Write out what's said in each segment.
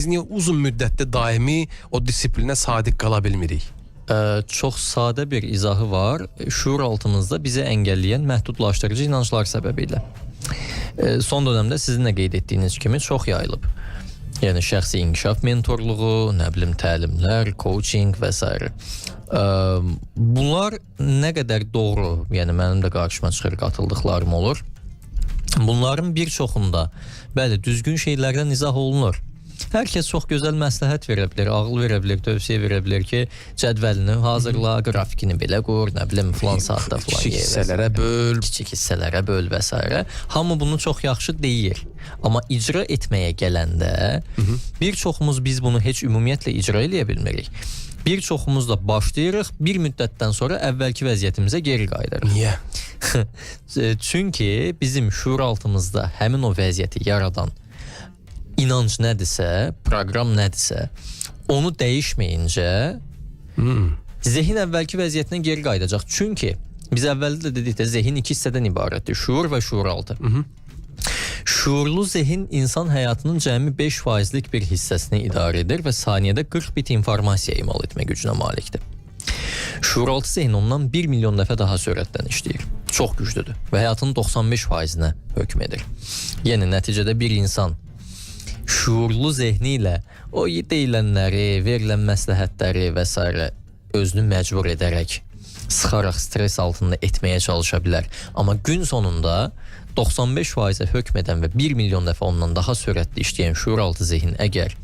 Biz niyə uzun müddətli daimi o disiplinə sadiq qala bilmirik? Çox sadə bir izahı var. Şuur altımızda bizi əngəlləyən məhdudlaşdırıcı inanclar səbəbilə. Son dövrdə sizin də qeyd etdiyiniz kimi çox yayılıb. Yəni şəxsi inkişaf mentorluğu, nə bilim təlimlər, coaching və s. Bunlar nə qədər doğru, yəni mənim də qarşıma çıxır, qatıldıqlarım olur. Bunların bir çoxunda bəli, düzgün şeylərdən izah olunur. Hər kəs çox gözəl məsləhət verə bilər, ağıl verə bilər, tövsiyə verə bilər ki, cədvəlini hazırla, qrafikini belə qur, nə bilim filan saatda filan Kiçik yerə, hissələrə böl. Kiçik hissələrə böl və s. Hamı bunu çox yaxşı deyir. Amma icra etməyə gələndə bir çoxumuz biz bunu heç ümumiyyətlə icra eləyə bilmirik. Bir çoxumuz da başlayırıq, bir müddətdən sonra əvvəlki vəziyyətimizə geri qayıdırıq. Niyə? Çünki bizim şuur altımızda həmin o vəziyyəti yaradan inanc nədirsə, proqram nədirsə, onu dəyişməyincə zehin əvvəlki vəziyyətinə geri qayıdacaq. Çünki biz əvvəldə də dedik də, zehin iki hissədən ibarətdir: şuur və şuuraltı. Şuurlu zehin insan həyatının cəmi 5%lik bir hissəsini idarə edir və saniyədə 40 bit informasiya emal etmə gücünə malikdir. Şuuraltı zehin ondan 1 milyon dəfə daha sürətlə işləyir. Çox güclüdür və həyatının 95%-nə hökm edir. Yəni nəticədə bir insan şuurlu zehni ilə o deyilənləri, verilən məsləhətləri və s. özünü məcbur edərək, sıxaraq stres altında etməyə çalışa bilər. Amma gün sonunda 95%-ə hökm edən və 1 milyon dəfə ondan daha sürətli işləyən şuuraltı zehin əgər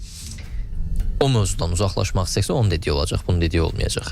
o mövzudan uzaqlaşmaq istəsə, onun dediyi olacaq, bunun dediyi olmayacaq.